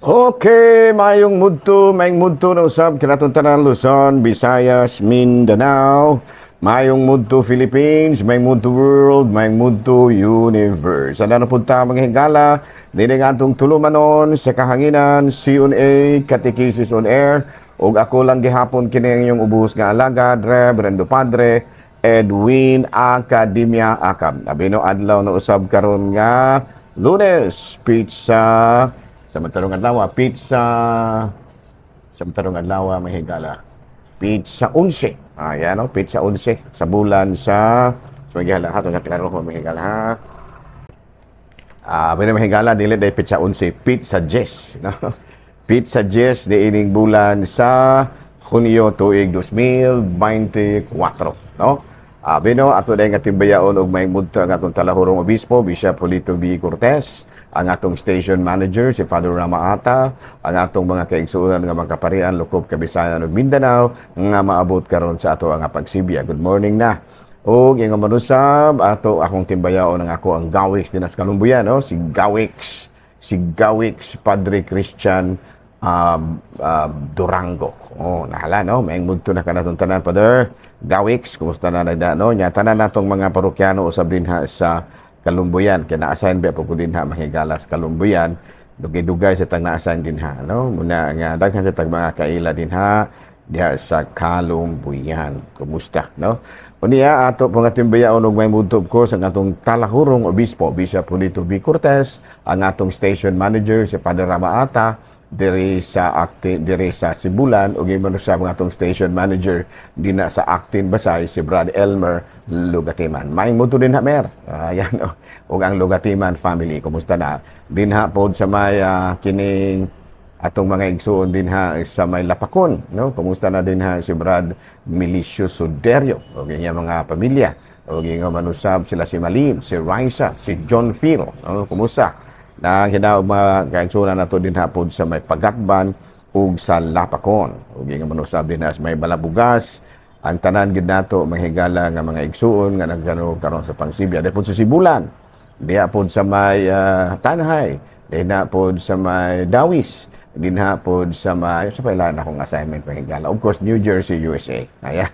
Okay, mayong mudto na usab kanatong tanan, Luzon, Visayas, Mindanao, mayong mudto Philippines, mayong mudto world, mayong mudto universe. Ana na pud ta, mga higala, dini nga atong tulumanon sa kahanginan, C&A, Catechesis on Air, ug ako lang gihapon kini ang inyong ubos nga alagad, Reverendo Padre Edwin Academia Acab. Abino adlaw na usab karon nga Lunes, petsa sa matarong adlaw, petsa sa matarong adlaw, mga higala. Petsa 11. Ayan no, petsa 11 sa bulan sa mga higala ha, sa klaro ko, mga higala ha. Ah, mga higala, dili day petsa 11, petsa 10, no? Petsa 10 di ining bulan sa Hunyo tuig 2024, no? Bino, ato dahil nga timbayaon og may mudto ang atong talahurong obispo, Bishop Julito B. Cortez, ang atong station manager, si Father Rama Ata, ang atong mga kaigsuonan nga mga kaparian, lokop Kabisayan ug Mindanao, nga maabot karon sa ato ang pagsibya. Good morning na. Og ingon manusab, ato akong timbayaon ang ako ang Gawix dinas Kalumbuyan, no? Si Gawix Padre Christian Durango. Oh, nahala no, may mudto na kanatong tanan, Father Gawix, kumusta na nagda no? Nya tanan natong mga parokyano usab dinha sa Kalumbuyan kay na-assign ba po ko dinha, mahigala, sa Kalumbuyan. Dugay-dugay sa tang na-assign dinha no. Muna nga daghan sa tag mga kaila dinha diha sa Kalumbuyan. Kumusta no? Unya ato po nga timbayaon og may mudto ko sa atong talahurong obispo, Bishop Julito B. Cortez, ang atong station manager si Father Rama Ata diri sa Actin, diri sa Sibulan, ug imo sa mga atong station manager dinha sa Actin Basay, si Brad Elmer Lugatiman. May mudto dinha, Mer. Ayan oh. Ug ang Lugatiman family, kumusta na? Dinha pod sa may kining atong mga igsuon dinha sa may Lapakon, no? Kumusta na dinha si Brad Milicio Suderio ug iya mga pamilya? Ug ingon manusab sila si Malin, si Raisa, si John Phil, no? Kumusta? Na hinaw mga kaigsuonan nato dinha pod sa may Pagatban ug sa Lapakon. Ug ingon manusab dinha sa may Balabugas, ang tanan gid nato, mga higala, nga mga igsuon nga nagkano karon sa pangsibya. Diha pod sa Sibulan, diha pod sa may Tanhay, dinha pod sa may Dawis, dinha pod sa may sa pailan akong assignment, mga higala. Of course, New Jersey, USA. Ayan.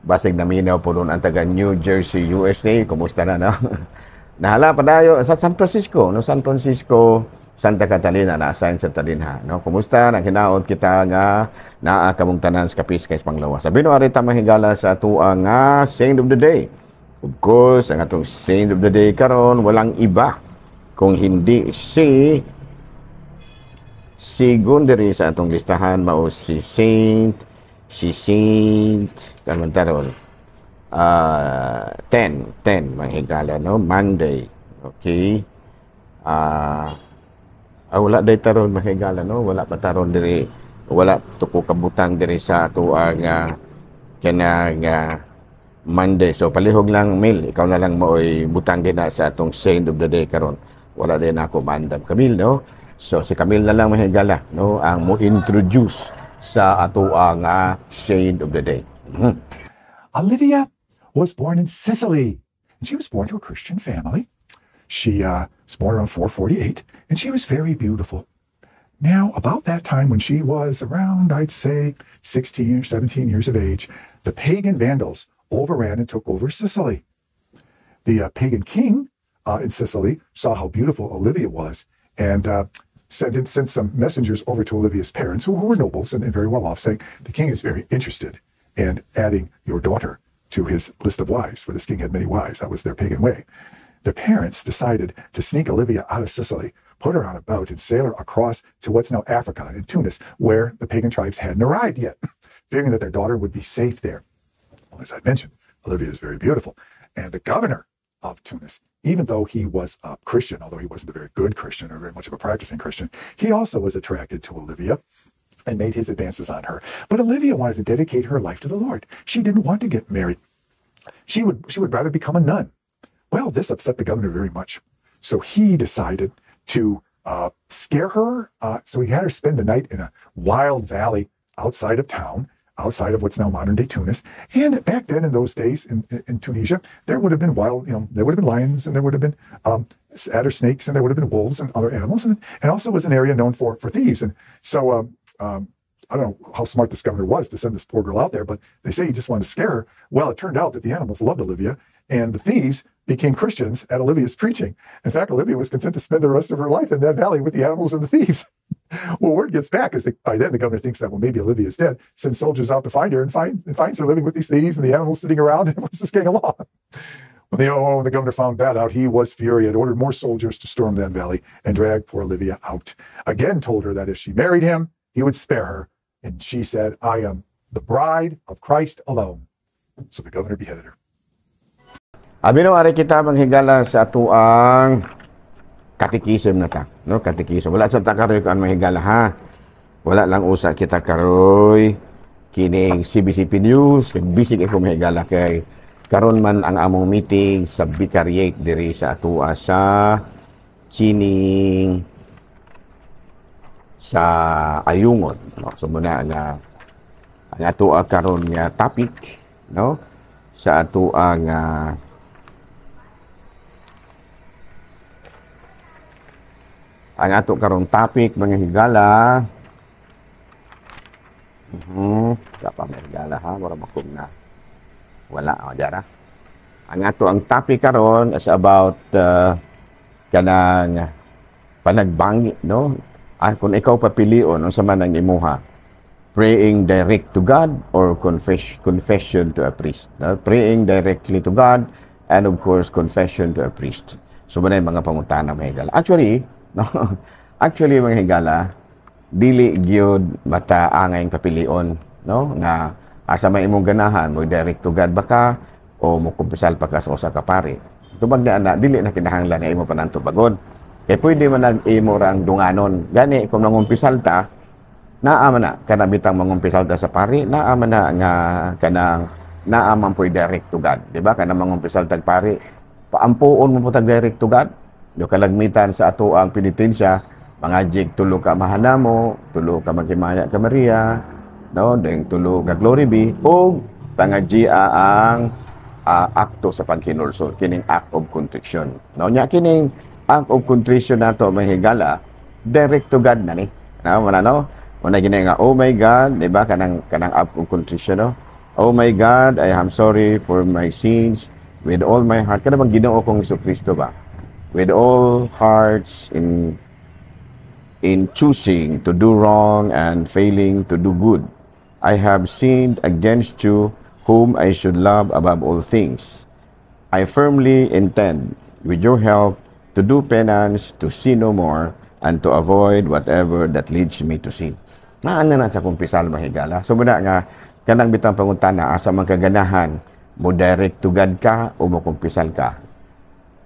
Basig naminaw po doon ang taga New Jersey, USA. Kumusta na, no? Nahala pa tayo sa San Francisco, no? San Francisco, Santa Catalina, na-assign sa Talinha, no? Kumusta? Nang hinaot kita nga naa kamong tanan sa kapis kay panglawas. Sabi no, arita, mahigala, sa atua nga Saint of the Day. Of course, ang atong Saint of the Day karon walang iba kung hindi si sigon diri sa atong listahan, mao si Saint karon taron 10 10, mga higala, no? Monday, okay. Wala day taron, mga higala, no? Wala pa taron diri, wala to ko kabutang diri sa atuang kanang Monday. So palihog lang, Mil, ikaw na lang mooy butang din sa atong Saint of the Day karon. Wala din ako mandam Camille, no? So si Camille na lang, mga higala, no, ang mo introduce sa atoang Saint of the Day. Olivia was born in Sicily, and she was born to a Christian family. She was born around 448, and she was very beautiful. Now, about that time when she was around, I'd say, 16 or 17 years of age, the pagan Vandals overran and took over Sicily. The pagan king in Sicily saw how beautiful Olivia was and sent some messengers over to Olivia's parents, who were nobles and very well off, saying, "The king is very interested in adding your daughter to his list of wives," for this king had many wives. That was their pagan way. The parents decided to sneak Olivia out of Sicily, put her on a boat, and sail her across to what's now Africa in Tunis, where the pagan tribes hadn't arrived yet, figuring that their daughter would be safe there. Well, as I mentioned, Olivia is very beautiful. And the governor of Tunis, even though he was a Christian, although he wasn't a very good Christian or very much of a practicing Christian, he also was attracted to Olivia and made his advances on her. But Olivia wanted to dedicate her life to the Lord. She didn't want to get married. She would rather become a nun. Well, this upset the governor very much. So he decided to scare her. So he had her spend the night in a wild valley outside of town, outside of what's now modern day Tunis. And back then in those days in Tunisia, there would have been wild, there would have been lions and there would have been Adder snakes, and there would have been wolves and other animals, and also was an area known for thieves. And so I don't know how smart this governor was to send this poor girl out there, but they say he just wanted to scare her. Well, it turned out that the animals loved Olivia, and the thieves became Christians at Olivia's preaching. In fact, Olivia was content to spend the rest of her life in that valley with the animals and the thieves. Well, word gets back is by then the governor thinks that, well, maybe Olivia is dead, sends soldiers out to find her and finds her living with these thieves and the animals sitting around, and everyone's just getting along. When the governor found that out, he was furious, ordered more soldiers to storm that valley and drag poor Olivia out. Again told her that if she married him, he would spare her. And she said, "I am the bride of Christ alone." So the governor beheaded her. Abi no, ari kita manghigala sa atuang katikism na ta, no? Katikism. Wala sa ta karoy kuan, manghigala, ha. Wala lang usa kita karoy kining CBCP News, kay busy kay ko, manghigala, kay karon man ang among meeting sa Vicariate diri sa atua sa kining sa Ayungon, no? So muna nga ang atoa karon nga topic, no, sa atoa nga ang ato karong topic, mga higala. Ka pa, mga higala, ha, wala makong na wala o dara. Ang ato ang topic karon is about kanang panagbangi, no? Kung ikaw papilion, unsa man ang imuha? Praying direct to God or confession to a priest, no? Praying directly to God and, of course, confession to a priest. So mao mga pangutana, mga higala. Actually, no, actually, mga higala, dili gyud mataangay papilion, no, nga asa may imong ganahan, mo direct to God ba ka o mo kumpisal pa ka sa usa ka pari. Tubag na ana, dili na kinahanglan nga imo pa tubagon. Kay pwede man nag imo rang dunganon. Gani kung nangumpisal ta, naa man na kana bitang mangumpisal ta sa pari, naa man na nga kanang naa man po'y direct to God, di ba? Kanang mangumpisal tag pari, paampuon mo po tag direct to God. Do kalagmitan sa ato ang penitensya, mga jig tulo ka mahanamo, tulo ka maghimaya ka Maria, no, deng tulo ka Glory Be, ug pangadjia ang akto sa paghinulsol, kining act of contrition. No, nya kining act of contrition nato, mahigala, direct to God na ni. No, wala, no? Wala gini nga, "Oh my God," di ba, kanang act of contrition, no? "Oh my God, I am sorry for my sins with all my heart." Kana bang Ginoo kong Kristo ba? "With all hearts in choosing to do wrong and failing to do good. I have sinned against you, whom I should love above all things. I firmly intend, with your help, to do penance, to sin no more, and to avoid whatever that leads me to sin." Naa na sa kumpisal, mahigala. So muna nga, kanang bitang pangutana, asa man kaganahan, mo direct to God ka o mo kumpisal ka?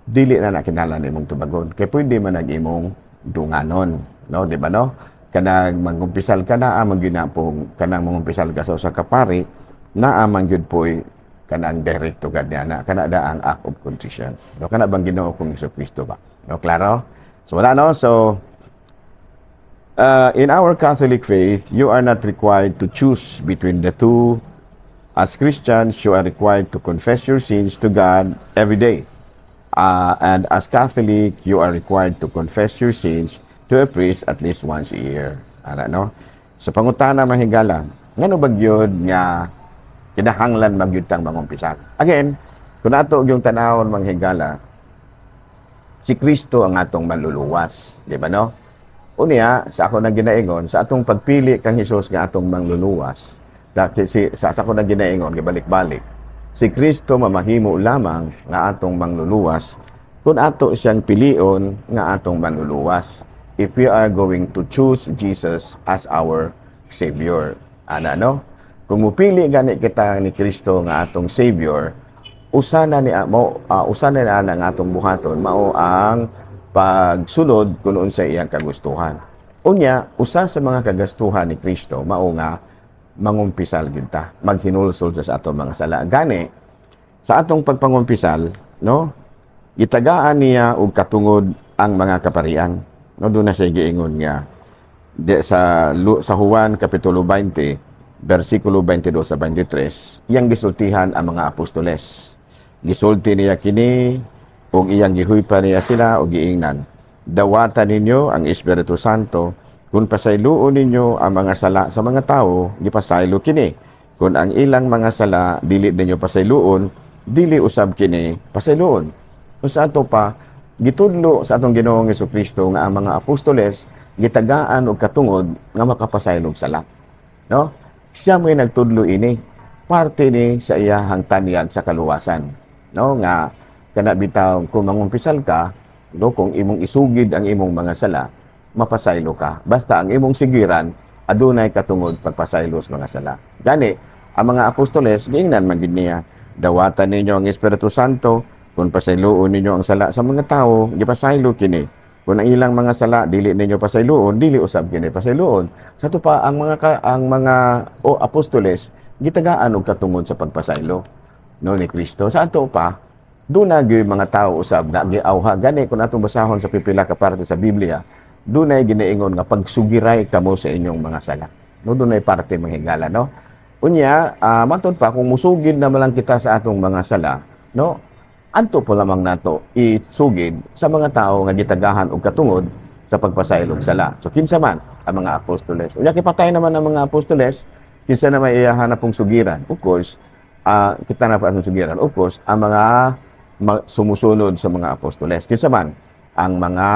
Dili na na kinahanglan imong tubagon. Kay pwede man ang imong dunganon, no, di ba, no? Kanang mangumpisal ka, naa man gyud na pong kanang mangumpisal ka sa usa ka pari, naa man gyud po'y kanang direct to God niya na kana da ang act of contrition. No, kana bang Ginoo kong Kristo ba? No, klaro? So wala, no? So in our Catholic faith, you are not required to choose between the two. As Christians, you are required to confess your sins to God every day. And as Catholic, you are required to confess your sins to a priest at least once a year. Ana, no? Sa pangutana, mahigala, ngano ba gyud nga kinahanglan magyud tang mangumpisal? Again, kung ato yung tanawon, manghigala, si Kristo ang atong manluluwas, di ba, no? Unya, sa ako nang ginaingon, sa atong pagpili kang Hesus nga atong mangluluwas, sa ako nang ginaingon, gibalik-balik, si Kristo mamahimo lamang nga atong mangluluwas kung ato siyang pilion nga atong manluluwas. If we are going to choose Jesus as our Savior. Ana, no? Kung mupili gani kita ni Kristo nga atong Savior, usa na ni ana nga atong buhaton mao ang pagsunod kung unsa iyang kagustuhan. Unya, usa sa mga kagastuhan ni Kristo mao nga mangumpisal gyud ta, maghinulsol sa atong mga sala. Gani sa atong pagpangumpisal, no, gitagaan niya og katungod ang mga kaparian. No, doon na siya giingon nga sa Juan kapitulo 20 bersikulo 22 sa 23, iyang gisultihan ang mga apostoles. Gisulti niya kini Ug iyang gihuypa niya sila ug giingnan, "Dawata ninyo ang Espiritu Santo. Kung pasayloon ninyo ang mga sala sa mga tawo, gipasaylo kini. Kung ang ilang mga sala dili ninyo pasayloon, dili usab kini pasayloon." Kung sa ato pa, gitudlo sa atong Ginoong Kristo nga ang mga apostoles gitagaan og katungod nga makapasaylo og sala. No? Siya mo'y nagtudlo ini. Parte ni sa iyahang tanyag sa kaluwasan. No? Nga kana bitaw kung mangumpisal ka, no, kung imong isugid ang imong mga sala, mapasaylo ka. Basta ang imong sigiran adunay katungod pagpasaylo sa mga sala. Gani, ang mga apostoles giingnan man gid niya, "Dawatan ninyo ang Espiritu Santo. Kung pasayloon ninyo ang sala sa mga tawo, gipasaylo kini. Kung ang ilang mga sala dili ninyo pasayloon, dili usab kini pasayloon." Sa ato pa, ang mga o apostoles gitagaan og katungod sa pagpasaylo, no, ni Kristo. Sa ato pa, duna gyud mga tao usab nga giawha. Gani kung atong basahon sa pipila ka parte sa Biblia, dunay ginaingon nga pagsugiray kamo sa inyong mga sala. No, dunay parte, mga higala, no? Unya, matod pa, kung musugid na lang kita sa atong mga sala, no? Anto po lamang nato isugid sa mga tao nga gitagahan og katungod sa pagpasaylo og sala. So kinsa man? Ang mga apostoles. Unya kipatay naman ang mga apostoles, kinsa na may iyahan na pong sugiran? Of course, kita na pa atong sugiran. Of course, ang mga sumusunod sa mga apostoles. Kinsa man? Ang mga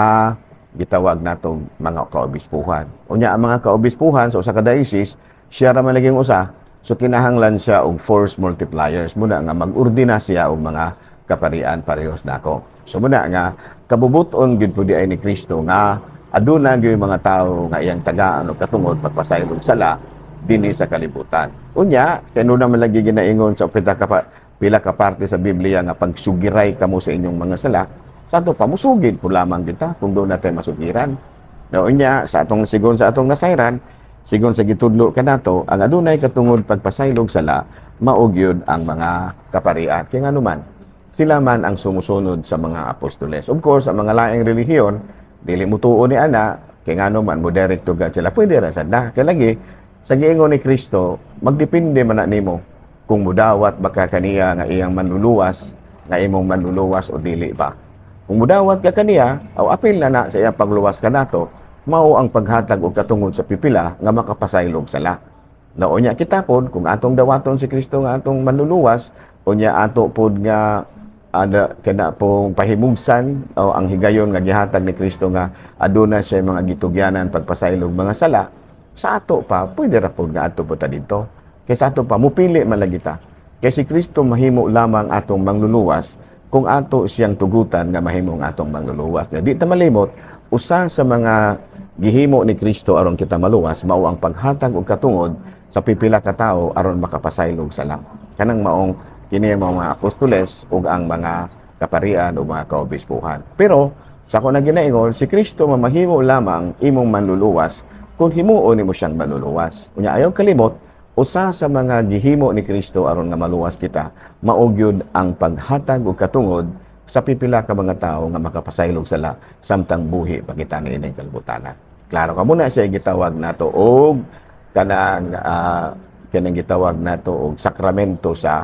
gitawag natong mga kaobispuhan. Unya ang mga kaobispuhan sa usa ka diocese, siya ra man laging usa, so kinahanglan siya og force multipliers. Muna nga mag-ordina siya og mga kaparian parehos nako. So muna nga kabubuton gyud pud ay ni Kristo nga aduna gyud mga tawo nga iyang tagaan og katungod pagpasaylo og sala dinhi sa kalibutan. Unya, kay na man lagi ginaingon sa pila ka parte sa Biblia nga pagsugiray kamo sa inyong mga sala, sa ato pa musugid po lamang kita kung doon natin masugiran. No, unya, sa atong sigon sa atong nasayran, sigon sa gitudlo kanato, ang adunay katungod pagpasaylog sala, mao gyud ang mga kaparian. Kaya nga naman, sila man ang sumusunod sa mga apostoles. Of course, ang mga laing relihiyon, dili mutuo ni ana, kaya nga naman, mo direct to God sila. Pwede ra sad na. Kaya lagi, sa giingon ni Kristo, magdepende man na nimo kung mudawat ba ka kaniya nga iyang manluluwas, nga imong manluluwas o dili ba. Kung mudawat ka kaniya, aw apil na na sa iyang pagluwas kanato, mao ang paghatag og katungod sa pipila nga makapasaylog sala. Na unya kita pod, kung atong dawaton si Kristo nga atong manluluwas, unya ato pod nga ada kana pong pahimugsan o ang higayon nga gihatag ni Kristo nga aduna siya mga gitugyanan pagpasaylog mga sala, sa ato pa pwede ra pod nga ato po ta didto. Kay sa ato pa mupili man lagi ta. Kay si Kristo mahimo lamang atong mangluluwas kung ato siyang tugutan nga mahimo ang atong mangluluwas. Di ta malimot, usa sa mga gihimo ni Kristo aron kita maluwas mao ang paghatag og katungod sa pipila ka tawo aron makapasaylog sala. Kanang maong kini mga apostoles ug ang mga kaparian o mga kaobispuhan. Pero sa ako na ginaingon, si Kristo mamahimo lamang imong manluluwas kung himuon nimo siyang manluluwas. Unya ayaw kalimot, usa sa mga gihimo ni Kristo aron nga maluwas kita, mao gyud ang paghatag og katungod sa pipila ka mga tawo nga makapasaylog sala samtang buhi pa kita niining kalibutana. Klaro ka muna siya gitawag nato og kanang kanang gitawag nato og sakramento sa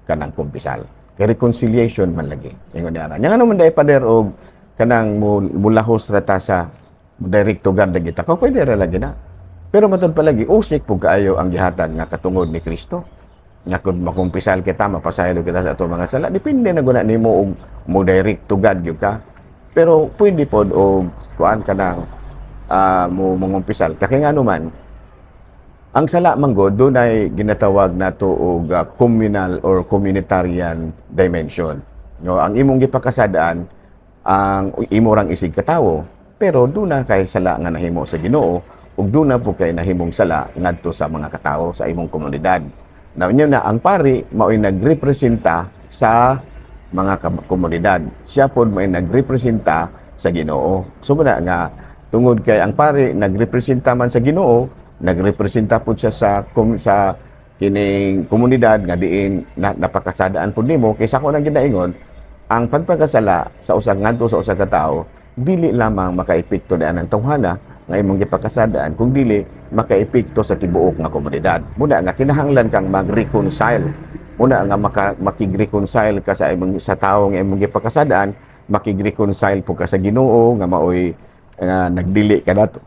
kanang kumpisal. Kay reconciliation man lagi. Ingon niya. Nya ngano man dai, pader, og kanang mulahos ra ta sa direct to God na kita ko, pwede ra lagi na. Pero matod palagi, usik pug kaayo ang gihatag nga katungod ni Kristo. Nga kung makumpisal kita, mapasaylo kita sa atong mga sala, depende na guna nimo og mo direct to God gyud ka. Pero pwede pod og kuan ka ng mo mangumpisal. Kaya nga naman, ang sala man gud dunay ginatawag nato og communal or communitarian dimension. No, ang imong gipakasadaan ang imo rang isig katawo, pero duna kay sala nga nahimo sa Ginoo ug duna po kay nahimong sala ngadto sa mga katawo sa imong komunidad. Na unya na ang pari mao'y nagrepresenta sa mga komunidad. Siya pod mao'y nagrepresenta sa Ginoo. So muna nga tungod kay ang pari nagrepresenta man sa Ginoo, nagrepresenta pod siya sa kining komunidad nga diin na, napakasadaan pod nimo. Kaysa ko nang ginaingon, ang pagpakasala sa usa ngadto sa usa ka tawo dili lamang makaepekto daan ang tawhana nga imong gipakasadaan, kung dili makaepekto sa tibuok nga komunidad. Muna nga kinahanglan kang mag-reconcile, muna nga makig-reconcile ka sa imong sa tawo nga imong gipakasadaan. Makig-reconcile po ka sa Ginoo nga maoy nga nagdili ka nato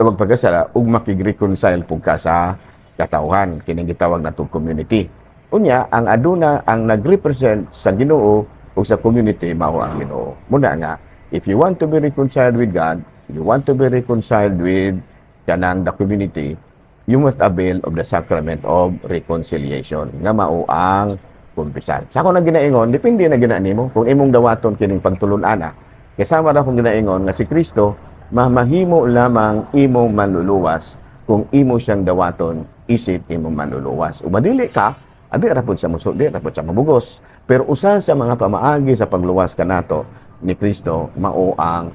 magpakasala, ug makig-reconcile po ka sa katawhan, kining gitawag natong community. Unya, ang aduna ang nag-represent sa Ginoo ug sa community mao ang Ginoo. Muna nga if you want to be reconciled with God, you want to be reconciled with kanang the community, you must avail of the sacrament of reconciliation nga mao ang kumpisal. Sa ako na ginaingon, depende na gina nimo kung imong dawaton kining pagtulun-ana. Kasama ra akong ginaingon nga si Kristo mamahimo lamang imong manluluwas kung imo siyang dawaton isip imong manluluwas. Ug madili ka, adi ra pud sa musul, di ra pud sa mabugos. Pero usa sa mga pamaagi sa pagluwas kanato ni Kristo mao ang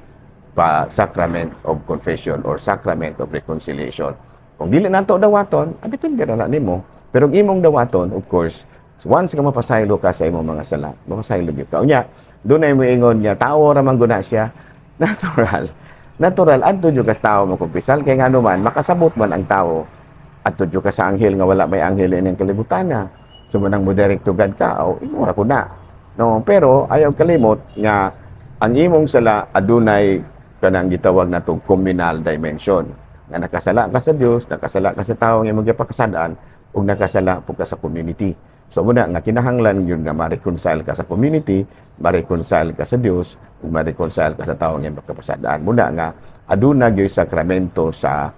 pa sacrament of confession or sacrament of reconciliation. Kung dili nato dawaton, depende na na nimo. Pero kung imong dawaton, of course, once nga mapasaylo ka sa imong mga sala, mapasaylo gyud ka. Unya, dunay mo ingon nga tao ra man guna siya. Natural. Natural adto jud ka sa tao mokumpisal kay ngano man makasabot man ang tao. Adto jud ka sa anghel nga wala may anghel ining kalibutan na. So manang mo direct to God ka, o imo ra ko na. No, pero ayaw kalimot nga ang imong sala adunay kanang gitawag natong communal dimension nga nakasala ka sa Dios, nakasala ka sa tawo nga imong gipakasad-an, ug nakasala pud ka sa community. So muna nga kinahanglan gyud nga ma-reconcile ka sa community, ma-reconcile ka sa Dios, ug ma-reconcile ka sa tawo nga imong kapasad-an. Muna nga aduna gyud sakramento sa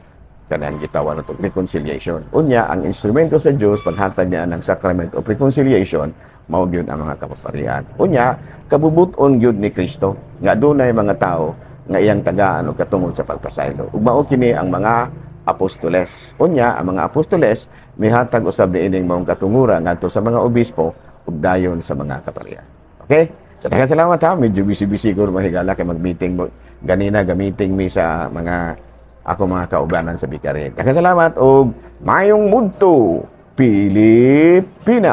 kanang gitawag natong reconciliation. Unya, ang instrumento sa Dios paghatag niya ng sacrament of reconciliation mao gyud ang mga kapaparian. Unya, kabubut-on gyud ni Kristo nga adunay mga tao nga iyang tagaan og katungod sa pagpasaylo. Ug mao kini ang mga apostoles. Unya, ang mga apostoles mihatag usab niining maong katungura ngadto sa mga obispo ug dayon sa mga kaparian. Okay? So daghang salamat ha. Medyo busy-busy ko, mahigala, kay mag-meeting mo. Ganina ga-meeting mi sa mga ako mga kaubanan sa Bikari. Daghang salamat og mayong mudto, Pilipinas.